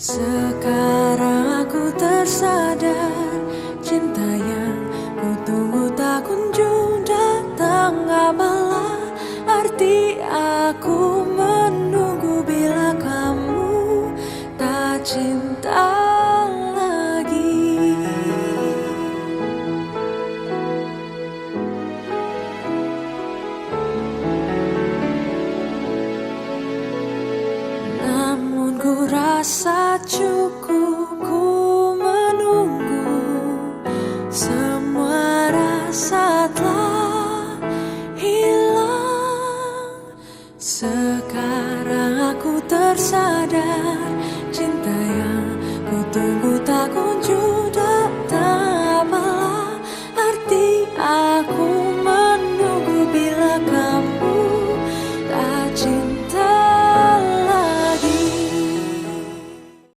Sekarang aku tersadar, cinta yang ku tunggu tak kunjung datang. Apalah arti aku menunggu bila kamu tak cinta lagi. Namun ku rasa cukup ku menunggu, semua rasa telah hilang. Sekarang aku tersadar,